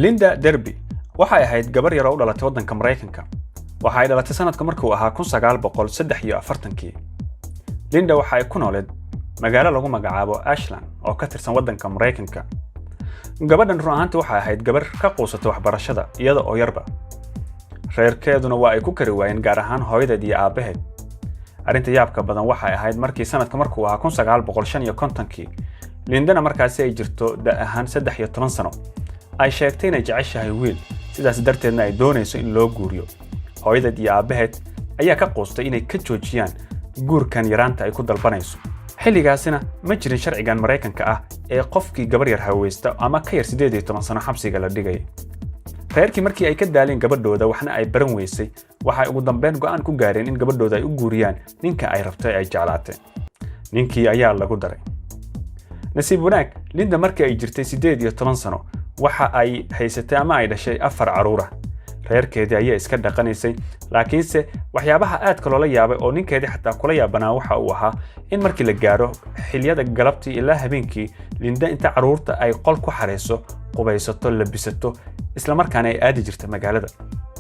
Linda Derby waxay ahayd gabar yar oo u dhalatay waddanka Maraykanka. Waxa ay dhalatay sanadka markuu ahaa 1943-kii. Linda waxa ay ku nooleed magaalo lagu magacaabo Ashland oo ka tirsan waddanka Maraykanka. Gabadhan run ahaantii waxay ahayd gabar ka quusatay waxbarashada iyada oo yarba. Reerkeeduna waa ay ku kari waayeen, gaar ahaan hooyadeed iyo aabbaheed. Arrinta yaabka badan waxay ahayd markii sanadka markuu ahaa 1955-kii, Lindana markaasi ay jirto da' ahaan 13 sano, ay sheegtay inay jeceshahay wiil, sidaas darteedna ay doonayso in loo guuriyo. Hooyadeed iyo aabbaheed ayaa ka quustay inay ka joojiyaan guurkan yaraanta ay ku dalbanayso. Xilligaasina ma jirin sharcigan Maraykanka ah ee qofkii gabar yar haweysta ama ka yar 18 sano xabsiga la dhigay. Reerkii markii ay ka daaleen gabadhooda, waxna ay baran weysay, waxay ugu dambeyn go'aan ku gaareen in gabadhooda ay u guuriyaan ninka ay rabtay, ay jeclaatay. Ninkii ayaa lagu daray. Nasiib wanaag, Linda markii ay jirtay 18 sano waxa ay haysatay ama ay dhashay afar carruur ah. Reerkeedii ayaa iska dhaqanaysay, laakiinse waxyaabaha aadka loola yaabay oo ninkeedii xataa kula yaabanaa waxa uu ahaa in markii la gaaro xilliyada galabtii ilaa habeenkii, Linda inta carruurta ay qol ku xareyso, qubaysato, labisato, islamarkaana ay aadi jirta magaalada.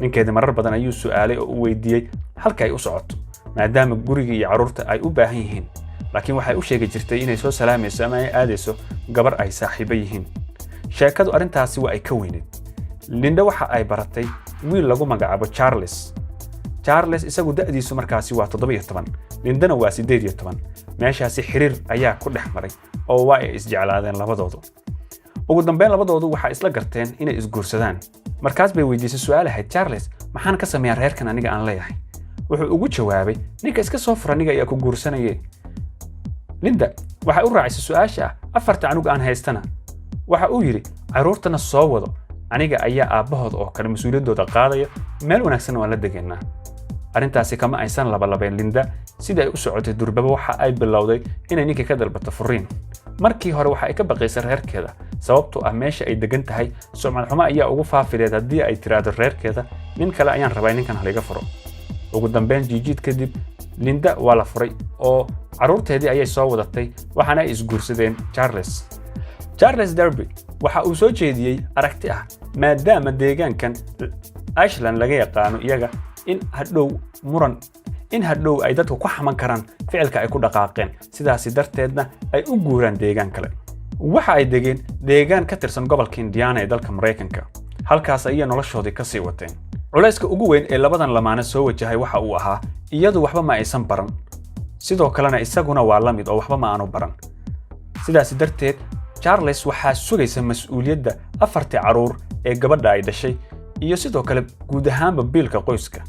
Ninkeedii marar badan ayuu su'aalay oo uu weydiiyey halka ay u socoto, maadaama guriga iyo carruurta ay u baahan yihiin, laakiin waxay u sheegi jirtay inay soo salaamayso ama ay aadayso gabar ay saaxiibo yihiin. Sheekadu arrintaasi waa ay ka weyneyd. Linda waxa ay baratay wiil lagu magacaabo Charles. Charles isagu da'diisu markaasi waa 17, Lindana waa 18. Meeshaasi xiriir ayaa ku dhex maray oo waa ay isjeclaadeen labadoodu. Ugu dambeyn labadoodu waxay isla garteen inay isguursadaan. Markaas bay weydiisay su'aal ahayd: "Charles, maxaan ka sameeyaa reerkan aniga aan leeyahay?" Wuxuu ugu jawaabay: "Ninka iska soo fur, aniga ayaa ku guursanaye." Linda waxay u raacisay su'aasha ah: "Afarta canug aan haystana?" Waxa uu yidhi: "Carruurtana soo wado, aniga ayaa aabbahooda oo kale mas-uuliyaddooda qaadaya, meel wanaagsan waan la degaynaa." Arrintaasi kama aysan labalabayn Linda. Sidii ay u socotay, durbaba waxa ay bilowday inay ninkii ka dalbato furiin. Markii hore waxa ay ka baqaysay reerkeeda, sababtoo ah meesha ay degan tahay sumcad xumo ayaa ugu faafileed haddii ay tiraahdo reerkeeda: "Nin kale ayaan rabaa, ninkan haliga furo." Ugu dambeyn, jiijiid kadib, Linda waa la furay oo carruurteedii ayay soo wadatay, waxaana ay isguursadeen Charles. Charles Derby waxa uu soo jeediyey aragti ah maadaama deegaankan Ashland laga yaqaano iyaga, in hadhow muran, in hadhow ay dadku ku xaman karaan ficilka ay ku dhaqaaqeen, sidaasi darteedna ay u guuraan deegaan kale. Waxa ay degeen deegaan ka tirsan gobolka Indiana ee dalka Maraykanka. Halkaas ayay noloshoodii ka sii wateen. Culayska ugu weyn ee labadan lamaane soo wajahay waxa uu ahaa iyadu waxba ma aysan baran, sidoo kalena isaguna waa la mid oo waxba ma aanu baran. Sidaasi darteed Charles waxaa sugaysa mas-uuliyadda afartii carruur ee gabadha ay dhashay iyo sidoo kale guud ahaanba biilka qoyska.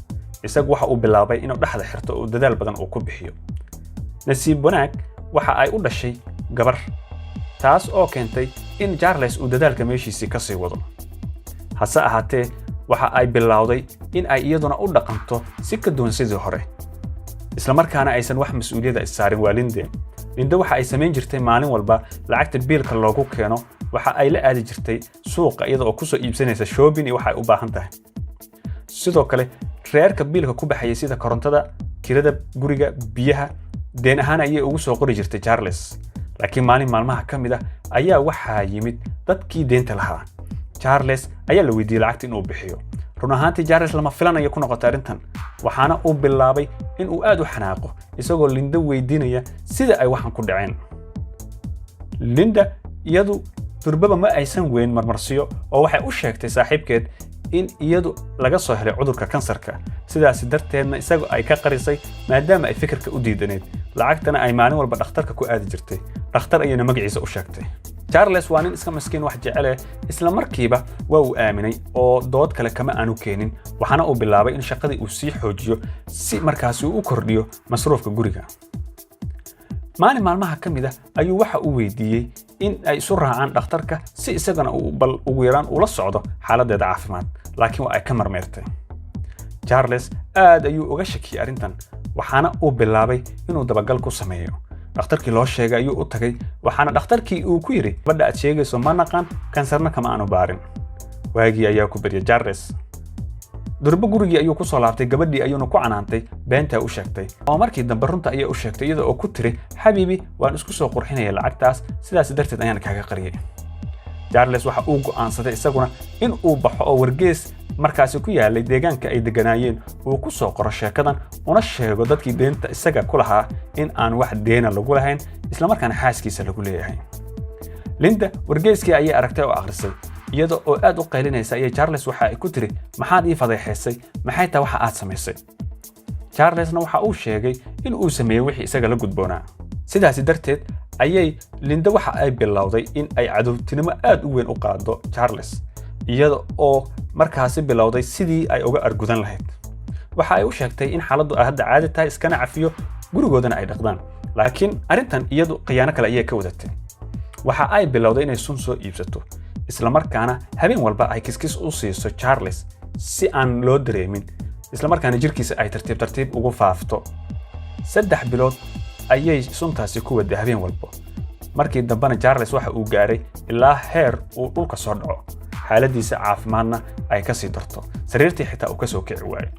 Isagu waxa uu bilaabay inuu dhexda xirto oo dadaal badan uu ku bixiyo. Nasiib wanaag, waxa ay u dhashay gabar, taas oo keentay in Charles uu dadaalka meeshiisii ka sii wado. Hase ahaatee, waxa ay bilowday in ay iyaduna u dhaqanto si ka duwan sidii hore, islamarkaana aysan wax mas-uuliyadda issaarin. Waa Linde. Linde waxa ay samayn jirtay, maalin walba lacagta biilka loogu keeno waxa ay la aadi jirtay suuqa, iyada oo kusoo iibsanaysa shopping iyo waxa ay u baahan tahay. Sidoo kale reerka biilka ku baxayay, sida korontada, kirada guriga, biyaha, deen ahaan ayay ugu soo qori jirtay Charles. Laakiin maalin maalmaha ka mid ah ayaa waxaa yimid dadkii deenta lahaa. Charles ayaa la weydiiyey lacagta inuu bixiyo. Run ahaantii Charles lama filanayo ku noqotay arrintan, waxaana uu bilaabay in uu aad u xanaaqo, isagoo Linda weydiinaya sida ay waxan ku dhaceen. Linda iyadu durbaba ma aysan weyn marmarsiyo oo waxay u sheegtay saaxiibkeed in iyadu laga soo helay cudurka kansarka, sidaasi darteedna isagu ay ka qarisay, maadaama ay fikirka u diidaneyd, lacagtana ay maalin walba dhakhtarka ku aadi jirtay. Dhakhtar ayayna magaciisa u sheegtay. Charles waa nin iska miskiin wax jecele, isla markiiba waa uu aaminay oo dood kale kama aanu keenin, waxaana uu bilaabay in shaqadii uu sii xoojiyo si markaasi uu u kordhiyo masruufka guriga. Maalin maalmaha ka mid ah ayuu waxa uu weydiiyey in ay isu raacaan dhakhtarka, si isagana uu bal ugu yaraan ula socdo xaaladdeeda caafimaad, laakiin waa ay ka marmeertay. Charles aad ayuu uga shakiyey arrintan, waxaana uu bilaabay inuu dabagal ku sameeyo. Dhakhtarkii loo sheegay ayuu u tagay, waxaana dhakhtarkii uu ku yidhi: "Gabadha aad sheegayso ma naqaan, kansarna kama aanu baarin." Waagii ayaa ku baryay Charles. Durbo gurigii ayuu ku soo laabtay, gabadhii ayuuna ku canaantay beentaa u sheegtay, oo markii dambe runta ayay u sheegtay, iyada oo ku tiri: "Xabiibi, waan isku soo qurxinaya lacagtaas, sidaas darteed ayaan kaaga qariyay." Charles waxa uu go'aansaday isaguna in uu baxo oo wargees markaasi ku yaalay deegaanka ay degganaayeen uu ku soo qoro sheekadan, una sheego dadkii deenta isaga ku lahaa in aan wax deena lagu lahayn, islamarkaana xaaskiisa lagu leeyahay. Linda wargeeskii ayay aragtay oo akhrisay. Iyada oo aad u qaylinaysa ayay Charles waxa ay ku tiri: "Maxaad ii fadeexaysay? Maxay tahay waxa aad samaysay?" Charlesna waxa uu sheegay in uu sameeyey wixii isaga la gudboonaa. Sidaasi darteed ayay Linda waxa ay bilowday in ay cadowtinimo aad u weyn u qaado Charles, iyada oo markaasi bilowday sidii ay uga argudan lahayd. Waxa ay u sheegtay in xaaladdu ay hadda caadi tahay, iskana cafiyo, gurigoodana ay dhaqdaan. Laakiin arrintan iyadu khiyaano kale ayay ka wadatay. Waxa ay bilowday inay sun soo iibsato, islamarkaana habeen walba ay kiskis u siiso Charles si aan loo dareemin, islamarkaana jirkiisa ay tartiib tartiib ugu faafto. 3 bilood ayay suntaasi ku waday habeen walba. Markii dambena Charles waxa uu gaaray ilaa heer uu dhulka soo dhaco, xaaladiisa caafimaadna ay ka sii darto, sariirtii xitaa uu ka soo kici waayo.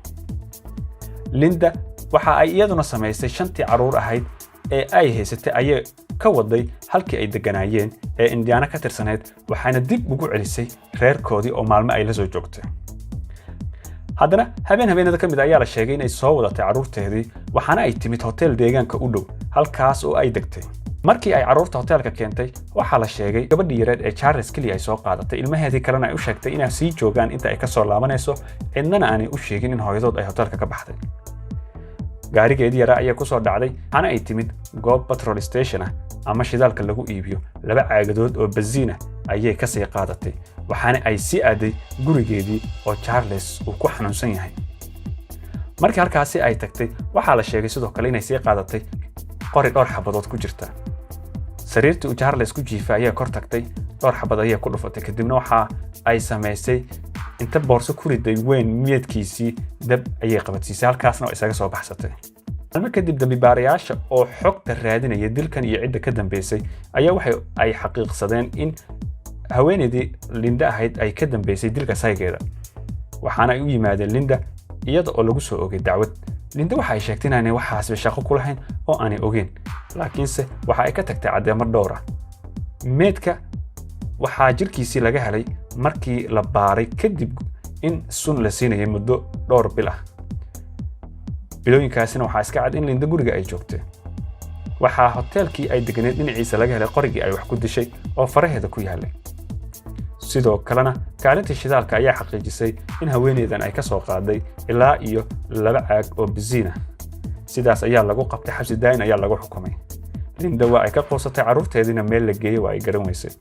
Linda waxa ay iyaduna samaysay, shantii carruur ahayd ee ay haysatay ayay ka waday halkii ay degganaayeen ee Indiana ka tirsanayd, waxaana dib ugu celisay reerkoodii oo maalmo ay la soo joogtay. Haddana habeen habeenada ka mid ayaa la sheegay inay soo wadatay carruurteedii, waxaana ay timid hotel deegaanka u dhow, halkaas oo ay degtay. Markii ay carruurta hoteelka keentay, waxaa la sheegay gabadhii yareed ee Charles keliya ay soo qaadatay, ilmaheedii kalena ay u sheegtay inay sii joogaan inta ay ka soo laabanayso, cidnana aanay u sheegin in hooyadood ay hoteelka ka baxday. Gaarigeedii yaraa ayaa kusoo dhacday, waxaana ay timid goob petrol station ah ama shidaalka lagu iibiyo. Laba caagadood oo basiin ah ayay kasii qaadatay, waxaana ay sii aaday gurigeedii oo Charles uu ku xanuunsan yahay. Markii halkaasi ay tagtay, waxaa la sheegay sidoo kale inay sii qaadatay qori dhowr xabadood ku jirta. Sariirtii uu Charles ku jiifay ayaa kor tagtay, dhowr xabad ayay ku dhufatay. Kadibna waxa ay samaysay, inta boorso ku riday weyn meedkiisii, dab ayay qabadsiisay, halkaasna waa isaga soo baxsatay. Maalmo kadib, dambibaarayaasha oo xogta raadinaya dilkan iyo cidda ka dambeysay ayaa waxa ay xaqiiqsadeen in haweeneydii Linda ahayd ay ka dambeysay dilka saygeeda, waxaana ay u yimaadeen Linda iyada oo lagu soo ogay dacwad. Linda waxa ay sheegtay inaanay waxaasba shaqo ku lahayn oo aanay ogeyn, laakiinse waxa ay ka tagtay caddeemo dhowr ah. Meedka waxaa jirkiisii laga helay markii la baaray kadib in sun la siinayay muddo dhowr bil ah. Bilooyinkaasina waxaa iska cad in Linda guriga ay joogtay. Waxaa hoteelkii ay deganeed dhinaciisa laga helay qorigii ay wax ku dishay oo faraheeda ku yaalay. Sidoo kalena kaalintii shidaalka ayaa xaqiijisay in haweeneydan ay ka soo qaaday ilaa iyo laba caag oo basiin ah. Sidaas ayaa lagu qabtay, xabsi daa'in ayaa lagu xukumay. Linda waa ay ka quusatay, carruurteediina meel la geeyey waa ay garan weysay.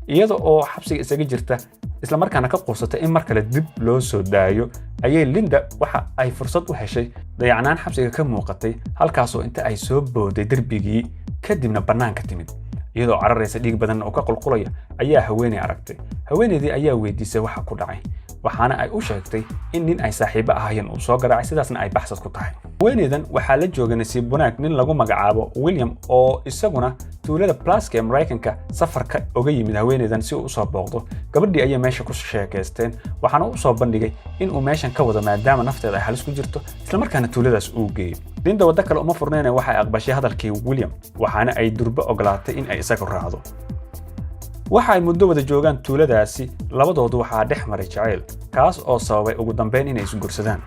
Iyada oo xabsiga isaga jirta, islamarkaana ka quusatay in mar kale dib loo soo daayo, ayay Linda waxa ay fursad u heshay dayacnaan xabsiga ka muuqatay, halkaasoo inta ay soo booday derbigii kadibna bannaanka timid iyadoo cararaysa, dhiig badanna oo ka qulqulaya, ayaa haweeney aragtay. Haweeneydii ayaa weydiisay waxa ku dhacay, waxaana ay u sheegtay in nin ay saaxiibo ahaayeen uu soo garaacay, sidaasna ay baxsad ku tahay. Haweeneydan waxaa la joogay, nasiib wanaag, nin lagu magacaabo William oo isaguna tuulada Plaska ee Maraykanka safarka oga yimid haweeneydan si uu usoo booqdo. Gabadhii ayay meesha ku sheekaysteen, waxaana u soo bandhigay in uu meeshan ka wado maadaama nafteeda ay halis ku jirto, islamarkaana tuuladaas uu geeyo. Linda waddo kale uma furnayna, waxay aqbashay hadalkii William, waxaana ay durbo ogolaatay in ay isagu raacdo. Waxa ay muddo wada joogaan tuuladaasi, labadoodu waxaa dhex maray jacayl, kaas oo sababay ugu dambeyn inay isguursadaan.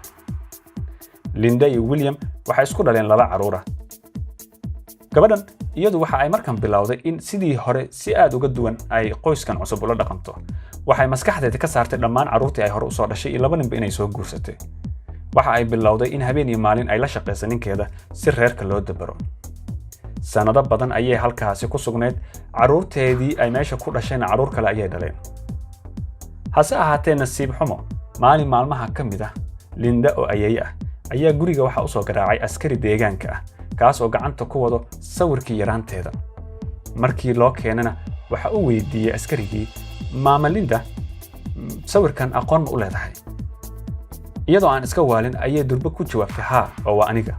Linda iyo William waxay isku dhaleen laba carruur ah. Gabadhan iyadu waxa ay markan bilowday in sidii hore si aad uga duwan ay qoyskan cusub ula dhaqanto. Waxay maskaxdeeda ka saartay dhammaan carruurtii ay hore usoo dhashay iyo laba ninba inay soo guursatay. Waxa ay bilowday in habeen iyo maalin ay la shaqayso ninkeeda si reerka loo dabaro. Sannado badan ayay halkaasi ku sugnayd. Carruurteedii ay meesha ku dhashayna carruur kale ayay dhaleen. Hase ahaatee, nasiib xumo, maalin maalmaha ka mid ah, Linda oo ayeeye ah ayaa guriga waxa usoo garaacay askari deegaanka ah, kaas oo gacanta ku wado sawirkii yaraanteeda. Markii loo keenana, waxa uu weydiiyey askarigii: "Maama Linda, sawirkan aqoon ma u leedahay?" Iyadoo aan iska waalin ayay durbo ku jawaabtay: "Haa, oo waa aniga."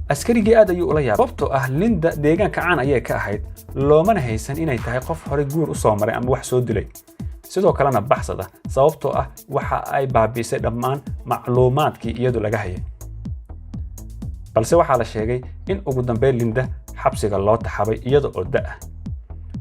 Askarigii aad ayuu ula yaabay, sababtoo ah Linda deegaanka caan ayay ka ahayd, loomana haysan inay tahay qof horey guur u soo maray ama wax soo dilay, sidoo kalena baxsada, sababtoo ah waxa ay baabi'isay dhammaan macluumaadkii iyadu laga hayay. Balse waxaa la sheegay in ugu dambeyn Linda xabsiga loo taxabay iyada oo da' ah.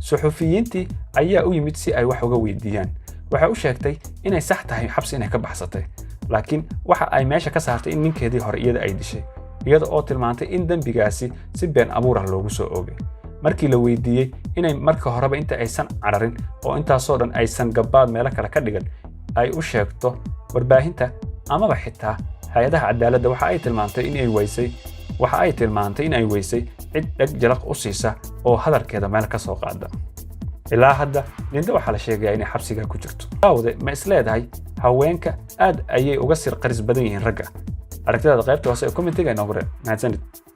Suxufiyiintii ayaa u yimid si ay wax uga weydiiyaan. Waxay u sheegtay inay sax tahay xabsi inay ka baxsatay, laakiin waxa ay meesha ka saartay in ninkeedii hore iyada ay dishay, iyada oo tilmaantay in dembigaasi si been abuur ah loogu soo oogay. Markii la weydiiyey inay marka horeba, inta aysan cararin oo intaasoo dhan aysan gabbaad meelo kale ka dhigan, ay u sheegto warbaahinta amaba xitaa hay-adaha cadaaladda, waxa ay tilmaantay in ay weysay cid dheg jalaq u siisa oo hadalkeeda meel ka soo qaada. Ilaa hadda Linda waxaa la sheegayaa inay xabsiga ku jirto. Daawade, ma is leedahay haweenka aad ayay uga sir qaris badan yihiin ragga? Aragtidaada qaybta hoose ee commentiga inoogu reeb. Mahadsanid.